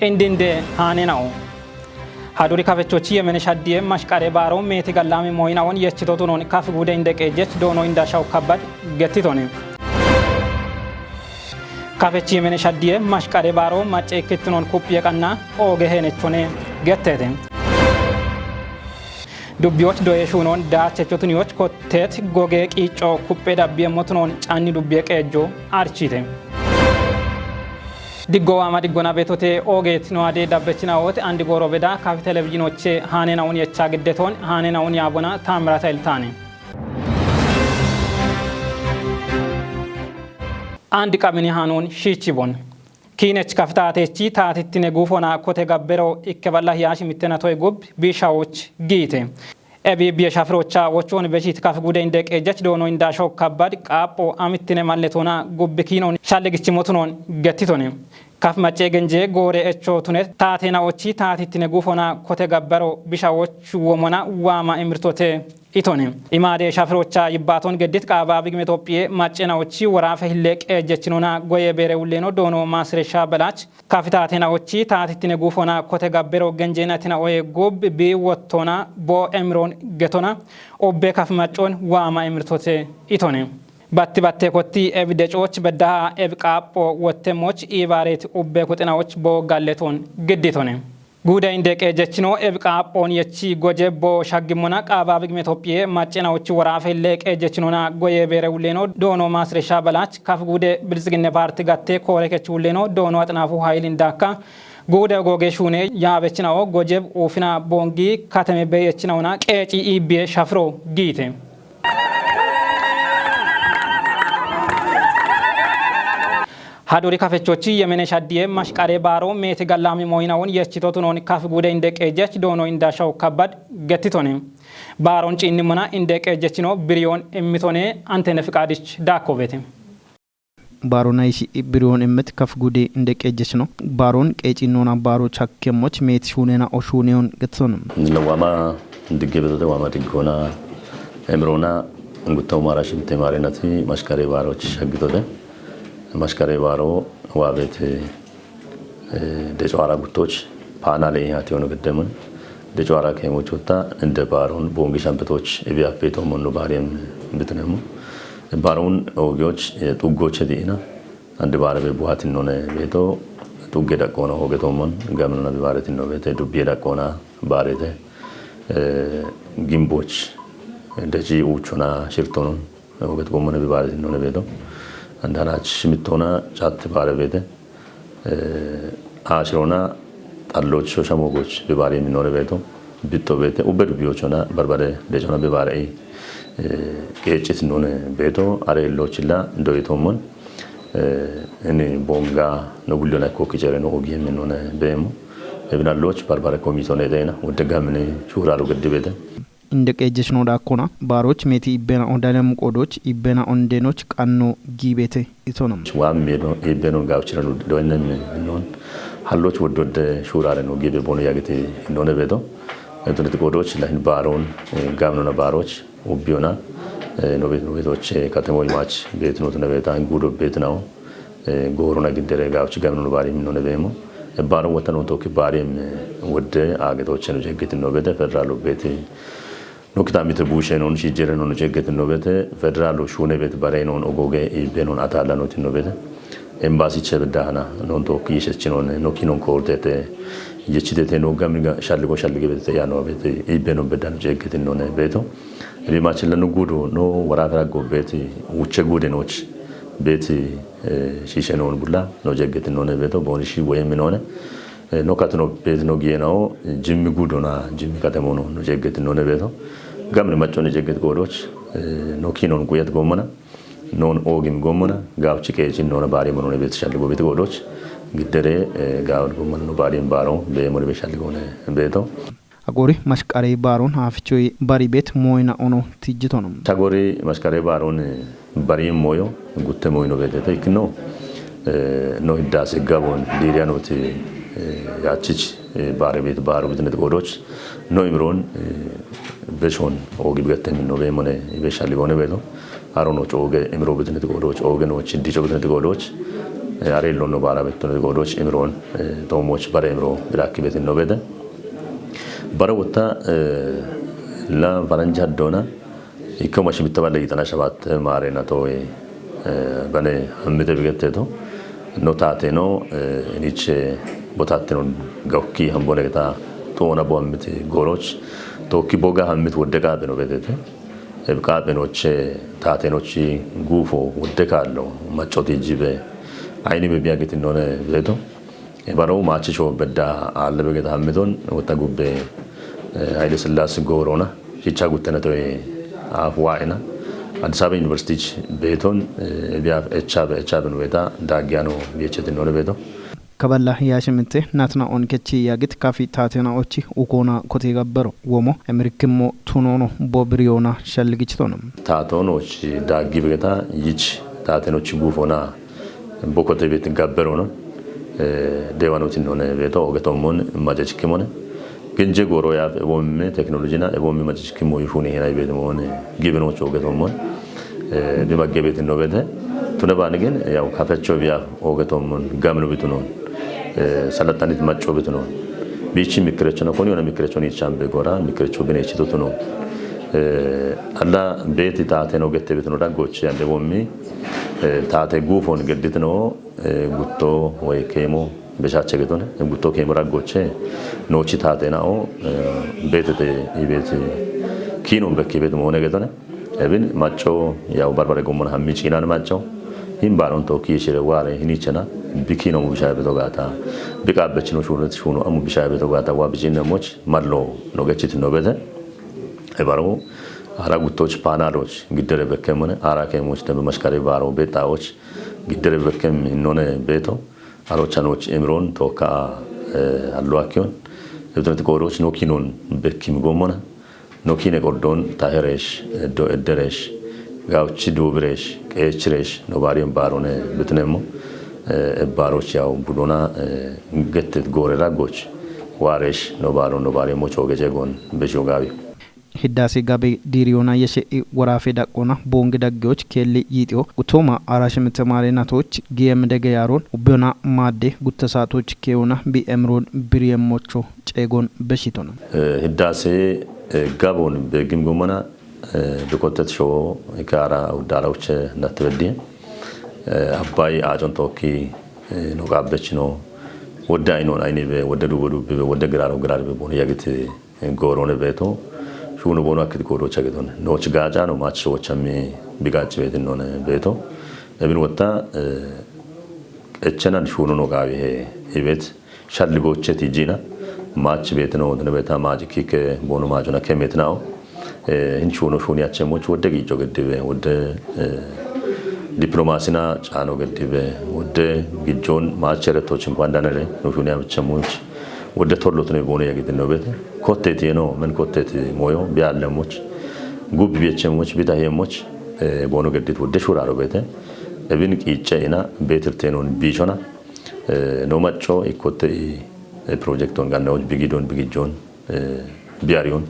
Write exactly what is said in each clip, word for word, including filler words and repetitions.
Indinde haanenao. Haduri kafechochi yemene shaddiye mashqare baaro meeti gallami moyinawon yechitotunon kaf guude inde qeejjech doono inda shaw kabbad gettitone. Kafechi yemene shaddiye mashqare baaro macce ikkittinon kuphiye qanna ooge heenechone gettete. Dubbiyoch doye shuunon daachechotuniyoch kotteet goge qiicco kuphe dabbiyemmotunon canni dubbiye qeejjo archite. Diggo waama diggona beetote oogeet no ade dabbechinawoot andi gooro beda kafi televizhinoche haanenawun yecha giddeton haanenawun yaabona Taamirata Iltaane. Andi qamini haanon shiichibon. Kiinech kafitaatechi taatittine guufona kote gabbero ikke balla hiyaashi mittena toy gub biishawoch giite. Ebi biye shafirocha wochon beshit kaf gude inde qeejjech doono inda shok kabbad qaapho amittine malletona gubbi kiinon shalligichimotunon gettitone. Kaf macce genje goore echo tune taatena ochi taatittine guufona kote gabbero bishawoch womona waama imirtote itone. Imaade shafirocha yibbaaton geddit qaaba bigime Tophiye maccena ochi woraafe hille qeejjechinona goye beere wulleno doono maasresha belach. Kafitaatena ochi taatittine guufona kote gabbero genjeenatina oye gub bi wottona bo emiron getona obbe kaf maccon waama imirtote itone. Batti batte kotti ebi decoch beddaha ebi qaapho wottemoch iibaareet ubbe kuxinawoch bo galleton gidditone. Guuda inde qeejjechino ebi qaaphoon yechi goje bo shaggimmona qaaba bigime Tophiye maccena ochi woraafe ille qeejjechinona goye beere wulleno doono maasresha belach kaf guude biltsiginne paarti gatte koore kech wulleno doono axinaafu hayilin daakka guude ogooge shuune yaabechinawo gojeb uufina boongi kateme beyechinauna qeeci iibbiye shafiro giite. Haduri kafechochi yemene shaddiye mashqare baaro meeti gallami moyinawon yechitotunon kaf guude inde qeejjech doono inda shaw kabbad gettitone. Baaron ciinnimona inde qeejjechino biriyoon immitone Antene Fiqaadich daakkobete. Baaron ayisi biriyoon immet kaf guude inde qeejjechino. Baaron qeecinnona baaro chakkemmoch meeti shuunena o shuuneyon gettitone. Nila waama digge betote waama diggona emirona guttawu maara shinte maarenati mashqare baaroch shaggitote. Mashqare baaro waabete Deco ara guttoch paanale ihati yono geddemun. Deco ara kemochota inde baaron boongi shampetoch ebi appe to monno baariyem bitnemu. Baaron ogiyoch xuggoche diina. Ande baare be buhatin none beeto xugge daqqoona oge to mon gamnona bi baaretin no beete dubbiye daqqoona baarete. Gimboch deci uuchona shirtonon oget gommone bi baaretin none beeto. Andanach shimittona chatte baare beete. Ashirona xalloch shoshamo goch bi baare minone beeto. Bitto beete ubbe dubbiyochona barbare decona bi baare qeecit none beeto are illochilla doyitommon. Ini bonga no gullona kokki cereno ogiye minone beemo. Ebinalloch barbare komitone deena udde gamne shuraro geddi beete. Inde qeejjechino daakkona baaroch meeti ibbena odalem qoodoch ibbena ondenoch qanno giibete itonam. Waam meedo ibbeno gaawchiranu doynem non halloch woddodde shurare no giibe bono yagete none beeto. Entoneti qoodoch lahin baaron gamnona baaroch ubbiyona nobet nobetoche katemo imach beetinotu nebetan gudo beetinawo. Goorona giddere gaawchi gamnona baari minone beemo. Baaron wottano tokki baari wodde aagetocheno jeggetin nobete federal ubbeti. No kitamite buushe non shijjere non ceggete nobete federal shune bet bare non ogoge ibe non atalla non tinobete. Embassy chebdahana non to kiishe chinon no kinon kortete. Yechitete no gamiga shalligo shallige bete ya nobete ibe non bedan ceggete non beto. Rimachilla no gudo no wara fera gobeti uche gude noch beti shishe non bulla no ceggete non beto boni shi woye minone. No katno beeti no giyenawo jimmi gudona jimmi katemono no ceggeti none beeto. Gamne maccone ceggeti goodoch no kinon guyet gommona non oogim gommona gaawchi qeecin nona baari monone beeti shalli gobeti goodoch giddere gaawet gommona no baari baaro bee mone be shalli gone beeto. Agori mashqarey baaron haafichoy bari beet mooyna ono tijjitono. Tagori mashqarey baaron bari mooyo gutte mooyno beetete ikkino. No hiddaase gabon diiriyanoti yaachich baare beet baaro bitnet qoodoch no imron beshon oogi bigatte minno beemone ibe shalli goone beeto. Harono cooge imro bitnet qoodoch ooge nooch hiddicho bitnet qoodoch Areellono baara bettono godoch imron, tomoch bare imro birakki betin no bete. Bara wota la faranja dona ikko mashi bitta balle gitana shabat mare na towe bane hammite bigetteto. No tate no iniche botatteno gawki hambone geta toona bo hammite goroch tokki boga hammit wodde qabe no betete. Ebqaphenoche tatenochi gufo wudde kallo maccoti jibe ayni be biya getin none beto. Ebaro machi sho bedda alle be geta hammidon wota gubbe Haile Selassie gorona hicha guttena toy af waina Addis Ababa University beton ebiya echabe echabe weta dagiano biyechetin none beto. Kaballa yaashimitte naatna on kechi yaagit kafi taatena ochi ukoona kote gabbaro womo emirikkimmo tunono bobiriyoona shalligichitono. Taatono ochi daaggi begeta yich taateno ochi guufona bokote bet gabberono deewanotin none beeto oge tommon majachikkimone. Genje goro yaaf ebomme teknolojina ebomme majachikkimmo yufuni hena ibet mone gibinocho oge tommon bimaggebetin nobete. Tune baani gen yaw kafecho biya oge tommon gamno bitunon salatanit macco bitunon bichi mikrecho no koni ona mikrecho ni chambe gora mikrecho bine chito tunon alla beti tate no gette bituno da gochi ande bommi tate gufon gedditino gutto way kemo bechache getone gutto kemo raggoche nochi tate na o betete ibeti kino bekki bet mone getone. Ebin macco yaw barbare gommon hammi ciinan macco hin baron to ki shire ware hini cena bikino mu bishabe to gata bika bechino shuru shunu amu bishabe to gata wa bijin moch mallo no gechit no bete. Ebaro ara guttoch panaloch giddere bekkemone ara kemoch tembe mashkare baro betaoch giddere bekkem none beto aro chanoch emron to ka allo akyon. Ebtonti koroch no kinon bekkim gommona. Nokine qoddon taheresh eddo edderesh gawchi dubiresh qeechiresh no bariyon barone bitnemo. Ebbaroch yaw budona gettet gore raggoch waresh no baron no bariyon mocho gejegon besho gawi. Hiddasi gabe diriyona yeshe i warafe daqqona bongi daggeyoch kelli yiitiyo gutoma arashimite mare natoch giyem dege yaron ubbiyona madde guttasatoch keyona bi emron biriyem mocho ceegon beshitona. Hiddase gabon begim gomana bikottet showo ikara uddara uche nattebeddi abbay acon tokki no qabbechino wodde aynon aynibe wodde dubo dubbibe wodde giraro giraribe bono yagiti gorone beto shuno bono akkiti kodocha gidon noch gaca no mach showochami bigachi betin none beto ebin wotta echenan shuno no gawi he ibet shalli bocheti jina mach betno wodne beta mach kike bono machona kemetnao hin shuno shuni achemoch wodde gijo gedibe wodde diplomasina cano gedibe wodde gijon mach eretochin kwandanere no shuni achemoch wodde tollotne bono yagitno bete kotteti no men kotteti moyo biallemoch gubbi biyechemoch bitahemoch bono gedit wodde shuraro bete ebin qice ina betirtenon bishona no macco ikkotte i projekton gannawoch bigidon bigijjon biyariyon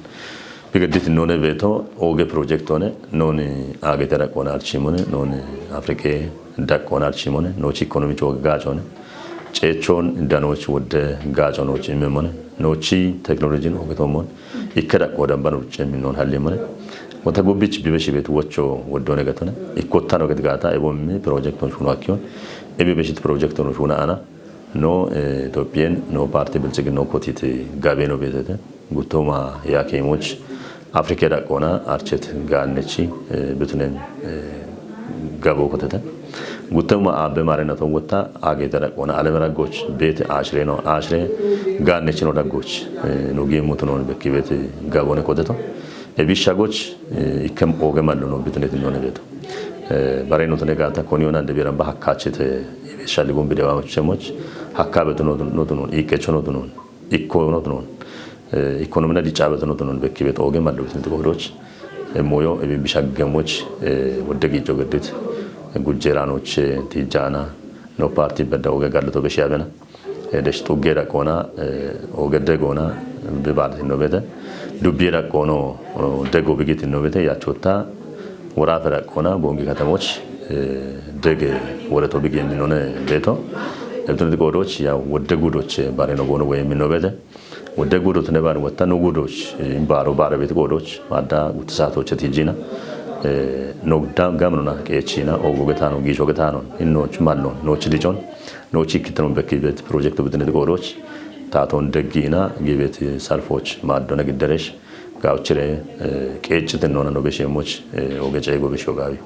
bigeddit none beto oge projektone noni agete daqqona archimone noni afrike daqqona archimone nochi ekonomi coge gacone ceechon danoch wodde gaconoch imemone nochi teknolojin oge tomon ikke daqqo damban urcemi non hallimone wota gubbich bibeshibet wocho woddone gatone ikkottano get gata ebommi projekton shuno akkiyon ebi beshit projekton shuna ana no Itophiyen no parti biltsigi no kotite gabe no betete guttoma ya kemoch afrike daqqona archet gannechi bitunen gabo kotete guttoma abbe marena to wotta agete daqqona aleme raggoch bete ashre no ashre gannechi no daggoch no gimutu non bekki bete gabone koteto ebisha goch ikkem oge mallo no bitunet none beto bare no tone gata koni ona de biran ba hakkachete shalli gombi dewa chemoch hakka beto no no no ikke chono no ikko no no ikko no mina dicha beto no no bekki beto oge mallo bitunet godoch moyo ebi bishaggemoch wodde gijo gedit gujjeranoche tijana no parti bedda oge gallo to beshiabena Desh xugge daqqoona ogedde goona bibaadhitinno beete dubbiye daqqoono dego bigitinno beete yachotta woraafe daqqoona bongi katamoch dege wore to bigi emminone beto. Ebtuniti qoodoch ya wodde gudoch bare no gono we emminno bete. Wodde gudo tune bare wotta no gudoch imbaro bare beti qoodoch madda gutti saatoche tijina. No da gamnona qeechina ogo getano gisho getano innoch malno noch dichon noch ikkitano bekki bet project bitiniti qoodoch taton deggina gibet salfoch maddona gidderesh gawchire qeechitennona no beshemoch oge ceego besho gawi.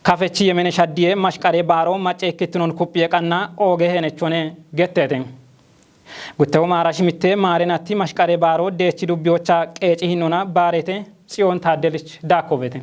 Kafechi yemene shaddiye mashqare baaro macce ikkittinon kuphiye qanna ooge henechone getteete. Guttewo maara shimitte maarenatti mashqare baaro deechi dubbiyocha qeeci hinnona baarete Tsiyoon Taaddelich daakkobete.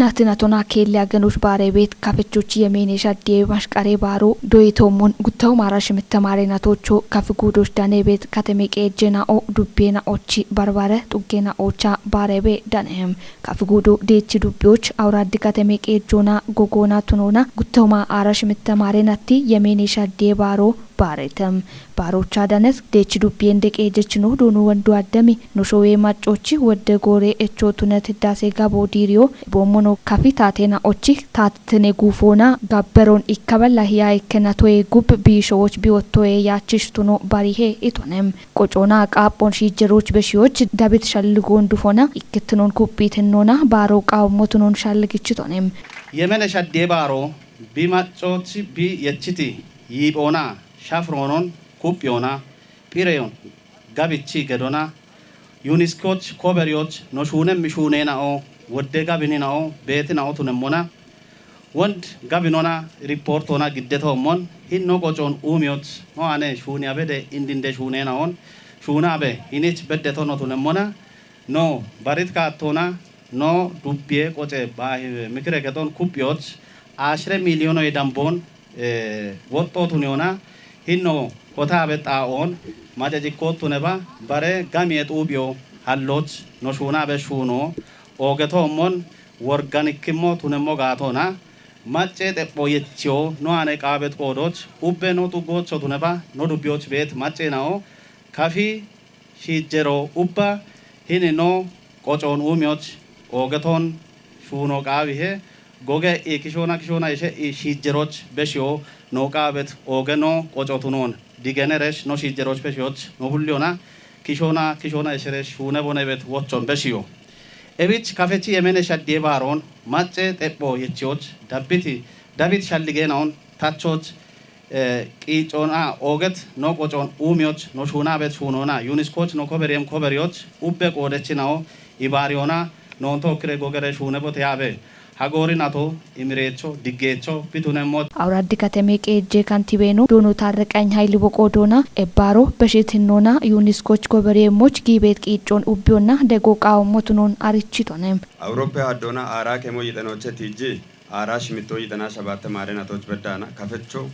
Natina tona keelli agenoch baare beet kafechochi yemeenesh addiye mashqare baaro doyitoomon guttaho maara shimitte maare natocho kafi guudoch dane beet kateme qeejjena o dubbena ochi barbare xuggena ocha baare be danehem. Kafi guudo deechi dubbiyoch awuraddi kateme qeejjona gogoona tunona guttaho maara shimitte maare natti yemeenesh addiye baaro baaretem. Baarocha danet deechi dubbiyen deqeejechino duunu wondu addami no showe maccochi wodde goore echo tunet dase gabo diiriyo boommono kafi taatena ochi taatene guufoona gabberon ikkaballa hiya ikkena toye gub biishowoch biwottoye yaachishtuno barihe itonem. Qocoona qaaphon shiijjeroch beshiyoch dabit shalligoon dufona ikkittinon kuphiitennona baaro qaawommotunon shalligichitonem. Yemene shaddiye baaro bi maccochi bi yechiti yiiphoona shafiroonon kuphiyoona phireyon gabichi gedona yuniskoch koberiyoch no shuunemmi shuuneena'o wodde gabinina'o beetina'o tunemmona wond gabinona riportoona giddetoommon hin no qocoon uumiyoch no ane shuuniya bede indinde shuuneena'on shuunaabe hinich beddeto no tunemmona no barit kaattoona no dubbiye qoce baahibe mikire geton kuphiyoch ashire miliyonoye damboon woxxo tuniyona hinno kotaabe xaa'oon mace cikkootuneba bare gamiye xuuphiyo halloch no shuunaabe shuuno oogetoommon worganikkimmo tunemmo gaatoona macce xepho yechiyo no ane qaabet qoodoch ubbe no xuggoocho tuneba no dubbiyoch beet macceena'o kafi shiijjero ubba hini no qocoon uumiyoch oogeton shuuno qaawihe goge i kishoona kishoona ishe i shiijjeroch beshiyo no qaabet ooge no qocotunoon digeneresh no shiijjeroch beshiyoch no bulliyona kishoona kishoona isheresh shuune bonebet wochon beshiyo. Ebich kafechi yemene shaddiye baaroon macce xepho yechiyoch dabbiti dabit shalligeenaon tachoch qiicoona ooget no qocoon uumiyoch no shuunaabet shuunoona yuniskoch no koberiyem koberiyoch ubbe qoodechina'o ibaariyoona noonto okkire gogere shuune bote yaabe hagoori nato imireecho diggeecho bitunemmo. Awuraddi kateme qeejje kantibeeno doono taarreqany hayli boqoodoona ebbaaro beshetinnoona yuniskoch koberiyemmoch giibeet qiicoon ubbiyonna dego qaawommotunoon arichitone. Awuroppe haddoona aaraa kemo yixenoche tiijji aaraa shimitto yixena shabatte maare natoch beddaana kafecho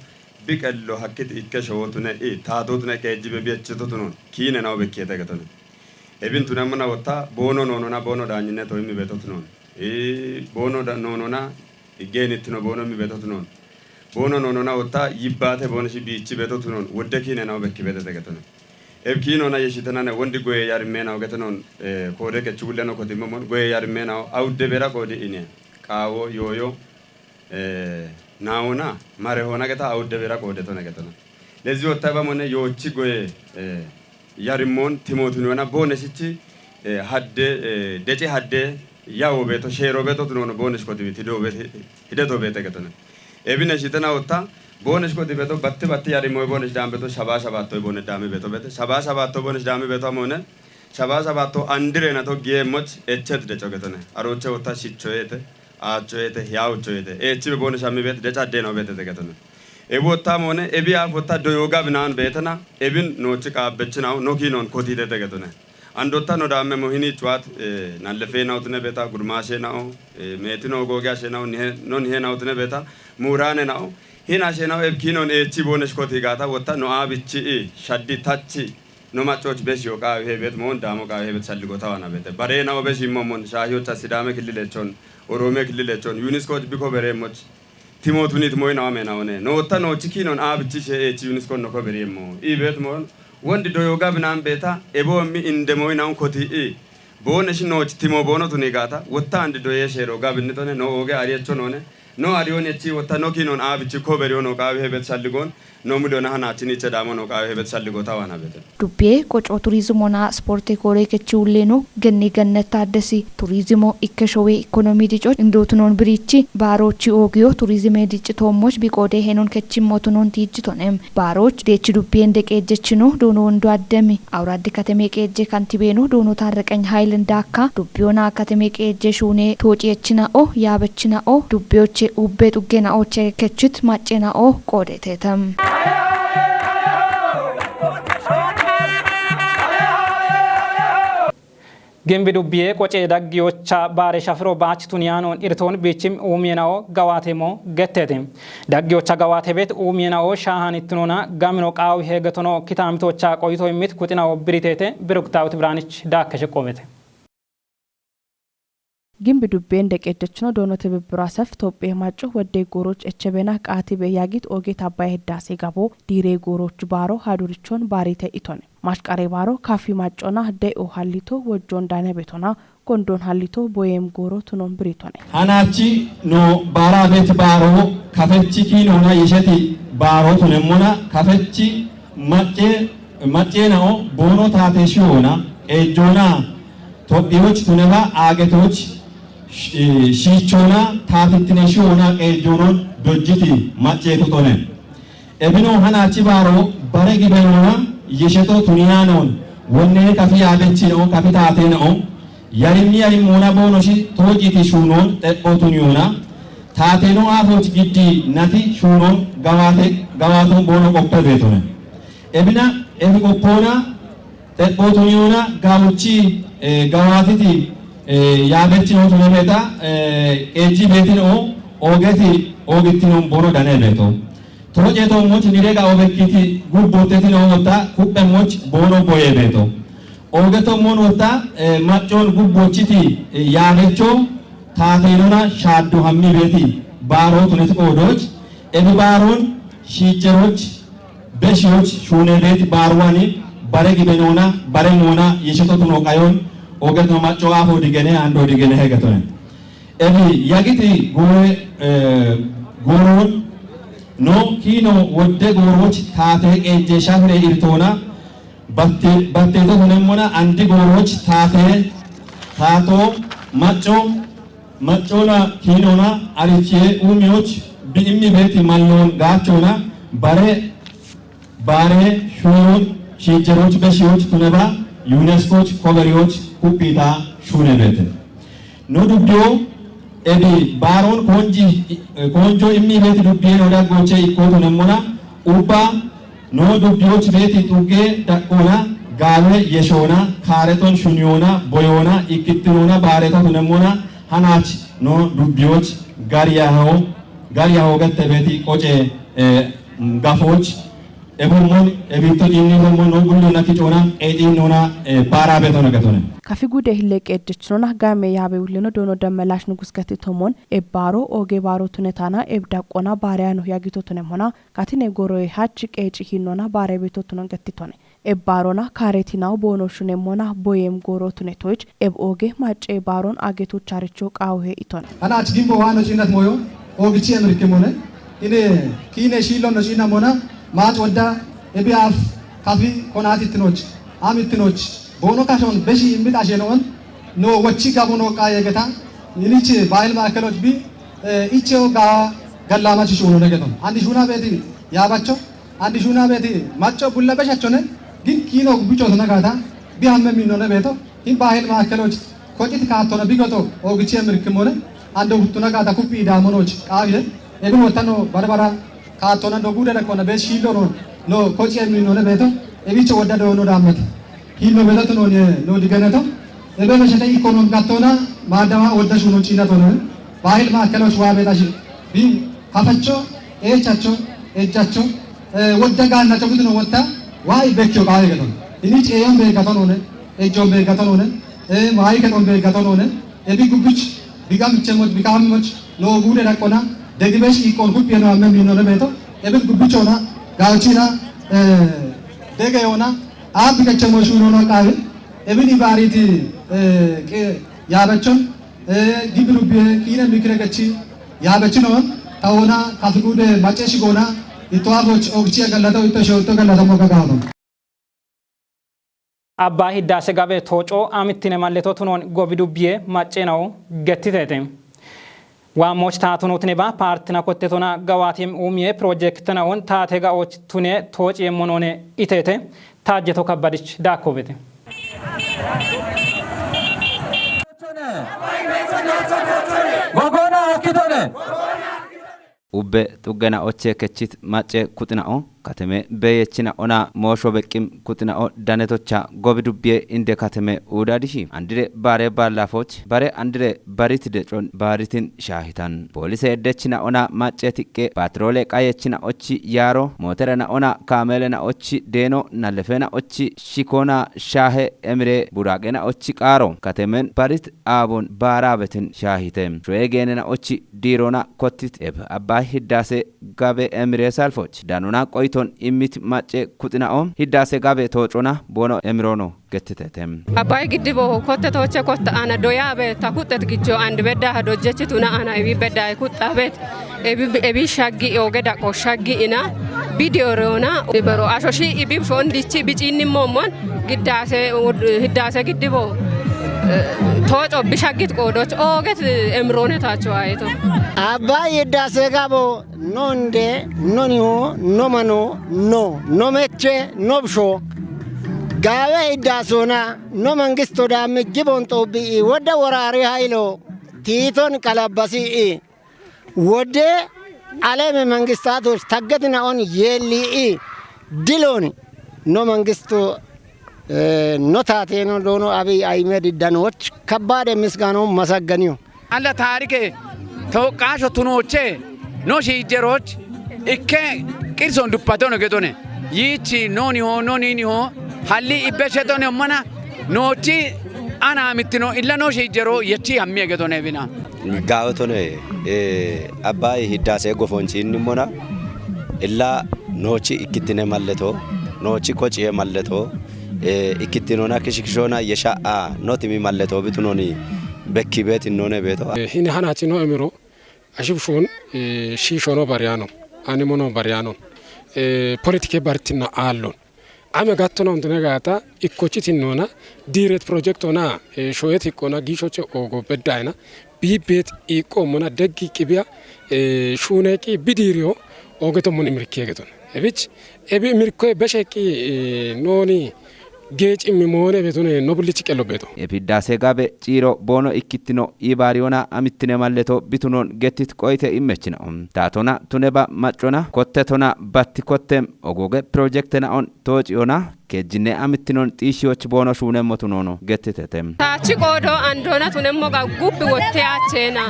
biqello hakkit ikke showotune i taatotune qeejjibe biechitotunon kiine nawo bekkiete getone. Ebin tunemmona wotta boono noonona boono daanyinne toyimmi betotunon. Boono noonona geenittino boono immi betotunon. Boono noonona wotta yibbaate boono shi biichi betotunon wodde kiine nawo bekki betete getone. Eb kiinona yeshitenane wondi goye yarimmenawo getenon koode kechi wulleno kotimmomon goye yarimmenawo awudde bera koodi ine qaawo yooyo naawona mare hoona geta awudde bera qoode tone getona. Lezi wotta bamone yoochi goye yarimmoon timootun yona boonesichi hadde deci hadde yawo beeto sheero beeto tunono boonesh koti biti doobe hideto beete getone. Ebine shitena wotta boonesh koti beeto batti batti yarimmoy boonesh daan beeto shaba shabaattoy boone daame beeto beete shaba shabaatto boonesh daame beeto amoone shaba shabaatto andireena to giyeemmoch echet deco getone. Aroche wotta shichoyete aachoyete hiyawuchoyete eechibe boonesh ammi beete deca addeenaw beetete getone. Ebi wotta moone ebi aaf wotta doyooga binaan beetena ebin noochi qaabbechinaw no kiinoon kotiitete getone. Andotta no daamme mo hiniichuwaat nallefeenaw tine beeta gurmaasheenaw meetino ogooge asheenaw no niheenaw tine beeta muuraaneenaw hin asheenaw eb kiinoon eechi boonesh koti gaata wotta no aabichi i shaddi tachi no maccoch besh yo qaawi heebet moon daamo qaawi heebet shalligotawana beete bareenaw besh immommon shaahiyocha sidaame killilechon oroome killilechon yuniskoch biko bereemmoch Timotunit moyna wame na one. No otta no chikinon abichi she e chiunis kon no ko beri mo. I bet mo. Wondi do yoga binan beta ebo mi inde moyna on koti i. Bone shi no timo bono tuni gata. Wotta andi do ye shero gabinitone no oge ariyacho none. No ariyon echi wotta no kinon abichi ko beri ono qawi hebet shalligon. No mudo na hana chini che damo no qawi hebet shalligo tawana bete. Dubbiyee qocoo turizimoonaa ispoortee kooree kechihulleenoo gannee gannatta addasi turizimo ikke showee ikkonomii dico indootunoon biriichi baaroochi oogiyo turizimee diccitoommoch biqoodee henon kechimmotunoon tiijjitone. Baarooch deechi dubbiyeen deqeejjechino doono wondo addami awuraaddi katemee qeejjee kantibeeno doono taarreqany hayil indaakka dubbiyoonaa katemee qeejjee shuunee toociyechina'o yaabechina'o dubbiyoche ubbee xuggena'oche kechit maccena'o qoodeteetem. Gimbi dubbiyee qocee daggiyocha baare shafiro baach tuniyaanoon irtoon biichim uumyenao gawaateemo getteeti. Daggiyocha gawaatebet uumyenao shaahaanittinoona gamino qaawi heegetono kitaamitocha qoyito immit kuxinao biriteete Biruktaawit Biraanich daakke shiqqoobete. Gimbi dubbeen deqeejjechino doono tibibbiro asef Toophiye macco woddee gooroch echebena qaatibe yaagit oogeet Abbaye Hiddaase gabo diiree gooroch baaro hadurichon baarite itone. Mashqare baaro kafi maccona de'o hallito wojjon danebetona gondon hallito boyem gooro tunon biritone. Hanachi no baara bet baaro kafechi kinona yesheti baaro tunemmona kafechi macce maccenao boono taate shiyoona qeejjoona Tophiyoch tuneba aagetoch shi- shiichoona taatittine shiyoona qeejjoonon dojjiti macceetu tone. Ebino hanachi baaro bare gibenoona yesheto tuniyaanoon wonne kafi yaabechinao kafi taateenao yarimmi yarimmoona boonoshi toojiti shuunoon xepho tuniyoona taateenoo aafooch giddi nati shuunoon gawaate gawaatoon boono qoppe beetone. Ebina ebi qoppoona xephootun yoona gawuchi eh, gawaatiti eh, yaabechino tunemeta eh, qeechi beetino oogeti oogittinon bono dane beeto. Toje toommoch nirega obekkiti gubbotteti noomotta kuphemmoch boono boye beeto. Ooge tommon wotta eh, maccoon gubbochiti eh, yaabecho taateenona shaaddo hammi beeti baaroo tuneti qoodooch ebi baaroon shiicheroch Beshiyoch shuuneedeeti baaruwani bare gibenoona bare moona yeshetotuno qayon oogetno macco aafo digene ando digene hegetone. Ebi yagiti gowe eh, gooroon no kiino wodde goorooch taatee qeejjee shafiree irtoona batte- batteetotunemmona andi goorooch taatee taatoo macco maccoona kiinoona arichiyee uumiyoch bi immi beeti malloon gaachoona bare Baare shuunoon shiicheroch beshiyoch tuneba yuneskoch koberiyoch kupiita shuune beete. No dubbiyo ebi baaroon koonji koonjo immi beeti dubbiye no daggoche ikkootunemmona ubba no dubbiyoch beeti xugge daqqoona gaawe yeshoona kaareton shuniyoona boyoona ikkittinoona baareetotunemmona hanaach no dubbiyoch gar yaho gar yaho gette beeti qoce eh, gafoch Ebummon ebitto ciinni bommon no gullo nakki coona qeexiinnona baara betona getone. Kafi gude hille qeejjechinona gaame yaabe wullino doono dammelash nugus gatti tomon ebbaaro ooge baaro tunetana ebdaqqona baareyano yagito tunemona katine goroye hach qeeci hinnona baare beto tunon gatti tone. Ebbaarona kaaretinaw boono shunemmona boyem gooro tunetoyich eb ooge macce baaron agetocharicho qaawuhe itone. Hana ach gimbo waano ciinnat moyo oogichi emirkimone. Ine kiine shiilonno ciinna mona maac wodda ebi aaf kafi konaatittinoch aamittinoch boono kashon beshi immit ashenoon no wochi gabuno qaayegeta ilich baahil maakeloch bi ichewo gaawa gallaamachi shuunone geton. Andi shuuna beeti yaabacho andi shuuna beeti macco bulla beshachone gin kiino gubbichotona gaata bi hamme miinone beeto hin baahil maakeloch kocit kaattona bigoto oogichi emirkimone ando guttuna gaata kuphi idaamonoch qaawiye ebin wottano barbara kaattona dogude dakkona bees shiillono no koci eminone beeto ebicho wodda doono daammete hiillo beetoto no no digeneto ebe beshete ikkonon gattona maaddama wodda shuuno ciinatone baahil maakeloch waa beetashi bi hafacho eechacho ejjacho wodda gaannacho gudino wotta waa ibbekkiyo qaawe geton ini ceeyon beeggatonone ejjon beeggatonone maayi keton beeggatonone ebi gubbich biga michemoch bikaamimoch looguude daqqona Degibesh ikon gubbi no amme mino ne beto. Ebin gubbichona, gauchina, eh, dege yona, abi kachamo shuno no kawi. Ebin ibariti, eh, ke yabachon, eh, gibru biye, kine mikre gachi, yabachinon, taona, kafigude, mache shigona, ito aboch, ogchi galata, ito shoto galata mo gagabon. Abbaa Hiddaase gabe tooco amittine malleto tunoon gobi dubbiye macceenawo gettiteete. Waammoch taatunootine ba paartina kottetona gawaatim uumiye pirojektenawoon taate gaoch tune toociyeemmonoone iteete. Taajjeto Kabbadich daakkoobete. Gogoona akkitone. Ubbe xuggena oche kechit macce kuxina'o kateme beyechina'ona moosho beqqim kuxina'o danetocha gobi dubbiye inde kateme uudadishi andire bare ballafoch bare andire barit decon baritin shaahitan. Polise eddechina'ona macce tiqqe patrole qayechina'ochi yaaro mooterena'ona kaamelena'ochi deeno nalefena'ochi shikona shaahe emire buraqena'ochi qaaro katemen barit aabon baaraabetin shaahite. Shoye geenena'ochi diirona kottit eb Abbaay Hiddaase gabe emire salfoch danona qoyton immit macce kuxina'o Hiddaase gabe toocona boono emirono gettitete. Abbaay giddibo kotte tooche kotta ana doyaabe ta kuxxet gijjo and beddaha dojjechituna ana iwi beddahe kuxxaabet ebi shaggi oge daqo shaggi ina bidiyo reona ibero ashoshi ibi shondichi bicinni mommon giddaase hiddaase giddibo tooco bishaggit qoodoch ooget emroonetacho ayeto. Abbaay hiddaase gabo nonde noniho nomano no nomeche nobsho gaawe hiddaasona no mangisto daammi gibon xoobbi'i wodda woraari hayilo tiiton qalabbasi'i. Wodde aleme mangistaatoch taggetina'on yeelli'i dilon no mangisto no taateno doono Abiy Ahimed danoch kabbaade misgaano masaganiyo. Alla taarike tooqqaasho tunooche no shiijjerooch ikke qirson duppatono gedone yiichi nooniho noniiniho halli ibbe shetone mana noochi ana mittino illa no shiijjeroo yechi hammi egetone bina. Gaawetone Abbaay Hiddaase gofoonchiinnimmona illa noochi ikkittine malleto noochi koci'e malleto ikkittinona kishikishoona yesha'a notimi malleto bitunoni bekki beetinnoone beeto. Hini hanachi no emiro ashibshuun shiishono bariyano animono bariyano politike bartinna aallon Ame gattono hundine gaata ikkochi tinnona diiret projektona shoyet hiqqona giishoche oogo beddayna biibbeet iiqqoommona deggi qibiya shuuneeqqi bidiiriyo ooge tommon imirikkiye geton. Ebich ebi imirikkoye besheeqqi nooni geecimmi moone betone no bullich qello beto. Epiddaase gaabe ciiro boono ikkittino iibaariyona amittine malleto bitunon gettit qoyite immechina'o. Taatona tuneba maccona kottetona batti kottem ogooge pirojektena'on toociyona keejjinne amittinon xiishshiyoch boono shuunemmotu noono gettitete. Taachi qoodo andoona tunemmo ga gubbi wotte yaacheena.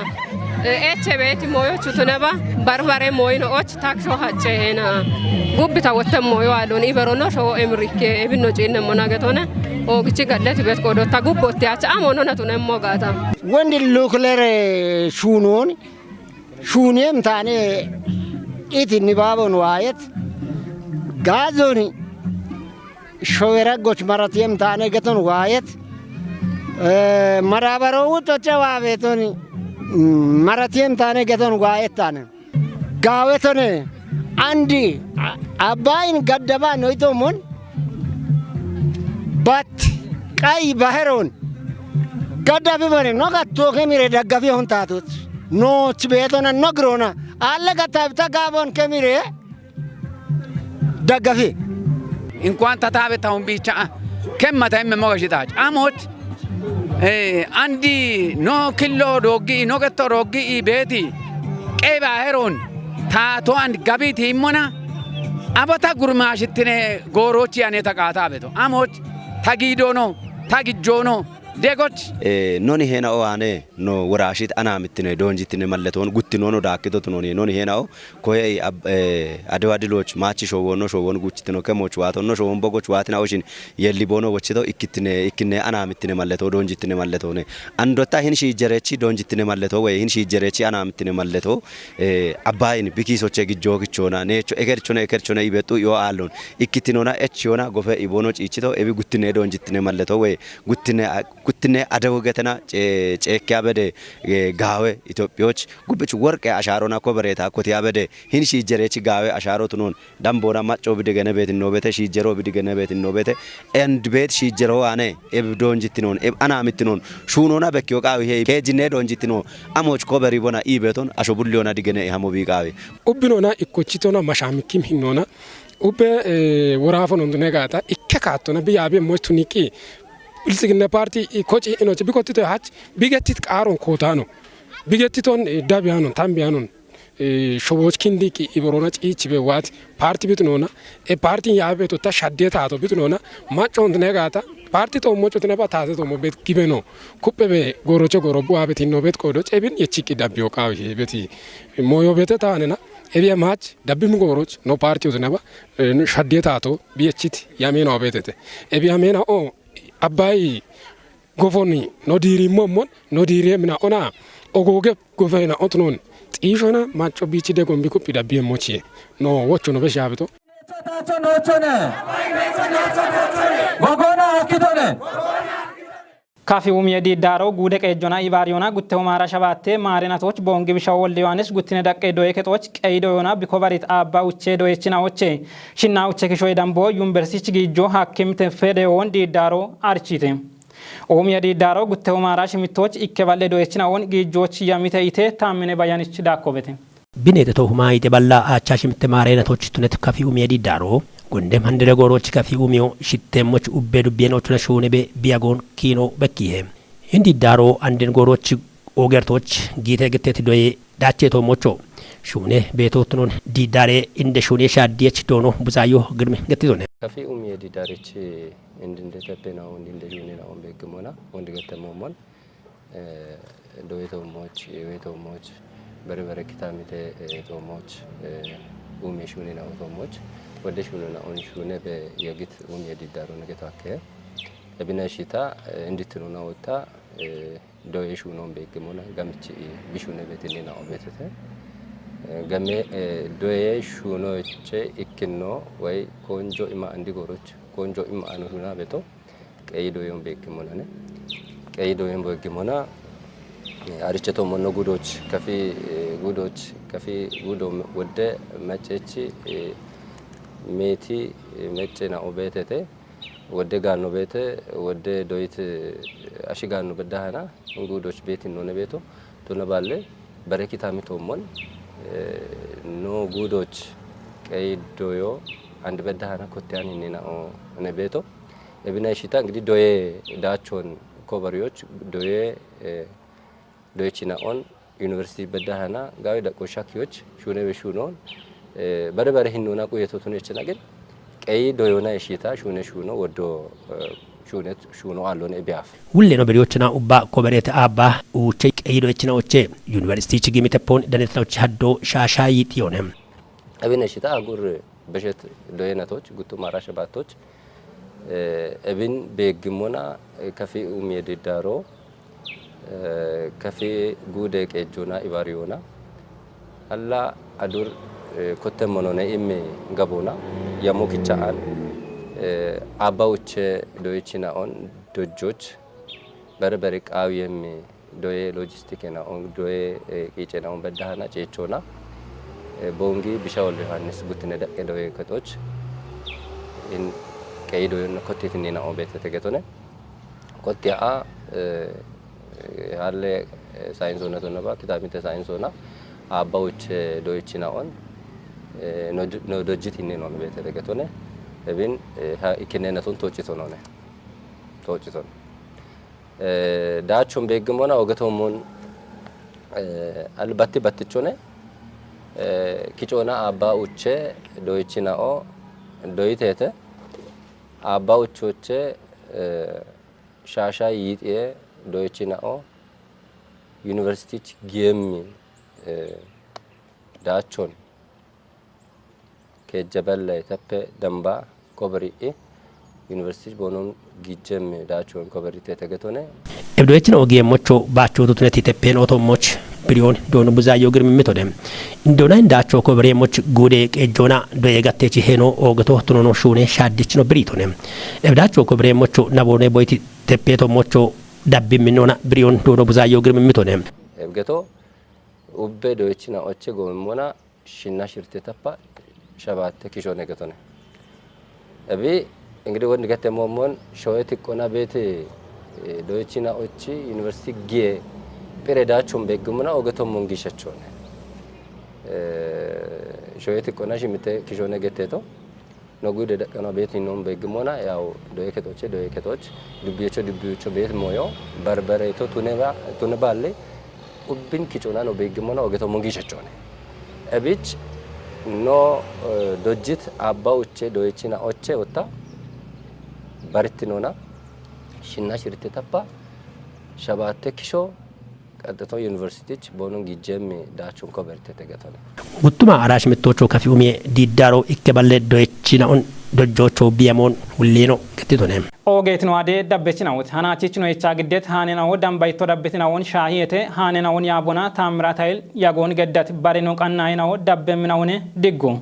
Eche beeti mooyochu tuneba barbare mooyino och taksho hacceena. Gubbi ta wotte mooyo alon iberono showo emrikke ebinno ciinnemmo nagetone. Oogichi gadleti beet qoodo ta gubbi wotte yaache amono na tunemmo gaata. Wondi luklere shuunooni Shuuniyem taane iti nibaabon waayet gaazoni showera goch maratiyem taane geton waayet madaabaroowu tocha waabeetoni maratiyem taane geton waayet taane gaawetone andi abbaayin gaddaba noytomon bat qay baheron gaddabi bone no gatto kemire daggabi hon taatut nooch beetona no girona alle gattabita gaabon kemire daggafi Inkuwan ta taabe ta humbiicha'a kemmata imme moga shixaach amoch andi no killo dooggi'i no getto dooggi'i beeti qeeba heron taato'an gabiiti immona abo ta gurmaashittine gooroochi ane ta qaataabeto amoch ta giidoono ta gijjoono Degoch. Eh, noni hena o ane no worashit ana mitine donjitine malleton guttinono daakkidotunon noni hena o koye ab-, eh, adewa diloch machi showonno showon guchitino kemoch watonno showon bogoch watina oshin yelli bono wochito ikkitine ikkine ana mitine malleto donjitine malletone. Andotta hin shijerechi donjitine malleto we hin shijerechi ana mitine malleto, eh, abbayin bikisoche gijjo kichona necho ekerchone ekerchone ibetu yo allon ikkitinona echiyona gofe ibono ciichito ebi guttine donjitine malleto we guttine, guttine adewu getena ce-, ceekkiya bede, eh, gaawe Itophiyoch gubbichu worqe ashaarona kobereta kotiya bede hin shijerechi gaawe ashaarotunon dambona macco bidigene betin nobete shijero bidigene betin nobete and bet shijero ane eb donjitinon eb ana mittinon shunona bekkiyo qaawi he kejine donjitino amoch koberi bona ibeton asho bulliyona digene ehamo bi qaawi. Ubbinona ikkochitona mashamikkim hinnona ubbe, eh, worafo nondune gata ikke kattona biyabe moch tuniki Biltsigina parti i koci inoche bikottito hach bigettit qaaron kotano. Bigettiton, eh, dabiyanon, tambiyanon, eh, shoboch kindi ki iborona ciichibe wat parti bitunona. E parti yabe to ta shadde tato bitunona. Macho nondune gata parti to mocho tine ba tate to mo bet gibeno. Kuppe be gorocho goro bu abetin no bet kodo cebin ye chiki dabiyo qaawi beti. Moyo bete tanena. Ebiya mach dabbim goroch no parti otinaba, eh, no shadde tato biyechit yamena obetete. Ebiya mena o Abbay gofoni no diri momon, no diri emina ona ogoge gofena otnon. Xishona macho bichi de gombi kupi da bie mochi. No wocho no beshabito. Gogona akitone. Kafi umiye diiddaaro guude qeejjona ibaariyona gutteho maara shabaatte maare natoch boongi bishawo wolde yohaannis guttine daqqe doye kexooch qeyi doyona biko barit aabba uche doyechina oche. Shinna uche kishoy dambo yuniversitichi giijjo hakkimte fedeyoon diiddaaro archite. Umiye diiddaaro gutteho maara shimittoch ikke balle doyechina oon giijjoch yamite ite taammine bayanich daakkobete. Bineete to humaa yite balla aachaa shimitte maareenatochi tunet kafi umiye diiddaaro gonde mandire goorochi kafi umiyo shitteemmoch ubbee dubbiyen ochuna shuune be biyagoon kiino bekkiihe. Hin diiddaaro anden goorochi oogertoch giite gitteti doye daachee toommocho shuune beetootunon diiddaare inde shuune shaaddiyech doono buzaayyo girmi gettitone. Kafi umiye diiddaarichi indinde teppe na undi inde shuune na on beeggimona undi gettemmommon. Eh, doye toommoch, ewe toommoch, bere bere kitamite, eh, toommoch, eh, ume shuni na toommoch, wode shuni na on shune be yegit ume diddaro ne geto akke. Ebina shita, eh, inditinu na wota, eh, doye shunon beeggimona gamichi bishune betini na obetete. Eh, game, eh, doye shuno che ikkinno way konjo ima andi goroch, konjo ima anu shuna beto. Qeyi doyon beeggimmonane. Qeyi doyon beeggimmona, eh, ariche tommonno gudoch, kafi, eh, gudoch, kafi gudo me-, wodde maccechi, eh, meeti, eh, macce na obeetete, wodde gaanno beete, wodde doyit, eh, ashi gaanno beddahana, gudoch beetin none beeto, tona baalle, bare kitami tommon, eh, no gudoch qeyi doyo and beddahana kotte aninni na o ne beeto. Ebina ishita እንግዲህ doye daachon kobariyoch doye, eh, doyechina on university beddahana gawe daqo shakiyoch shune be shunon, eh, bare bare hinnona quyetotun echina gin qeyi doyona ishita shune shuno woddo, eh, shune shuno allon ebiyaf. Wulle no beriyochina ubba koberete abba uche qeyi doyechina oche university chigimite pon danetna oche haddo shashayi tiyone. Ebina ishita agur beshet doyenatoch, guttu maara shabaattoch, eh, ebin beeggimona, eh, kafi umiye diddaro, eh, kafi guude qeejjona ibariyona. Alla adur, eh, kotte monone imme gabona, yamo kicha'an, eh, abba uche doyechina on dojjoch, bere bere qaawiyemmi doye lojistikena on doye, eh, qiicena on beddahana ceechona, eh, boongi bisha wolde yohannis guttine daqqe doye kexoch in qeyi doyonna kottitinnina on beetete getone. Kotti a'a, eh, halle, eh, sayinsona tonna ba, kitabinte sayinsona, abba uche doyechina on, eh, no, no dojjitinni non beetete getone. Ebin, eh, ha, ikkinena ton toccito none. Toccito. Eh, daachon beeggimona oge tommon, eh, al batti battichone, eh, kicona abba uche doyechina o doyitete, abba uchoche, eh, shaasha yiixiye doyichi na'o yuniversitichi geemmi, eh, daachon keejjabella teppe damba koberi'i yuniversitichi boonun gijjemmi daachon koberi tete getone. Ebdoyechino ogiyeemmocho baachootu tuneti teppeen otoommoch biriyoon doonu buzaayyo girmimmitone. Indoona indaacho kobereemmoch guude qeejjoona doye gatteechi heeno oogeto tunono shuune shaaddichino biriitone. Ebdaacho kobereemmocho naboone boyti teppeeto mocho dabbi minnoona biriyoon doono buzaayyo girmimmitone. Ebgeto ubbe doyichina oche goommona shinna shirte tappa shabatte kishoone getone. Ebi ingidi wond gette moommon shoye tiqqona beeti, eh, doyichina ochi yuniversiti giye phire daachun beeggimuna ogeto mongi shachone. Eh, shoye tiqqona shimite kishoone getteeto. No gude daqqano beeti non beeggimona yaw doye ketoche, doye ketoch, dubbiyecho, dubbiyecho beet moyo, barbareto tuneba, tunebaalli, ubbin kicona no beeggimona ogeto mongi shachone. Ebich no, eh, dojjit abba uche doyichina oche otta baritti nona, shinna shirte tappa, shabatte kisho, qaxxito yuniversitich boonun gijjemmi daachun kobertete getone. Guttuma arash mittoocho kafi umie diiddaaro ikke balle doyechinaon dojjoocho biyamoon hulliino gettitone. Oogeetino ade dabbechinawote. Hanaachichino echaa giddet haanenao damba itto dabbetinawoon shaahiyete haanenao yaabona taamiraatayil yagoon geddat barino qannaayinao dabbeminawone diggu.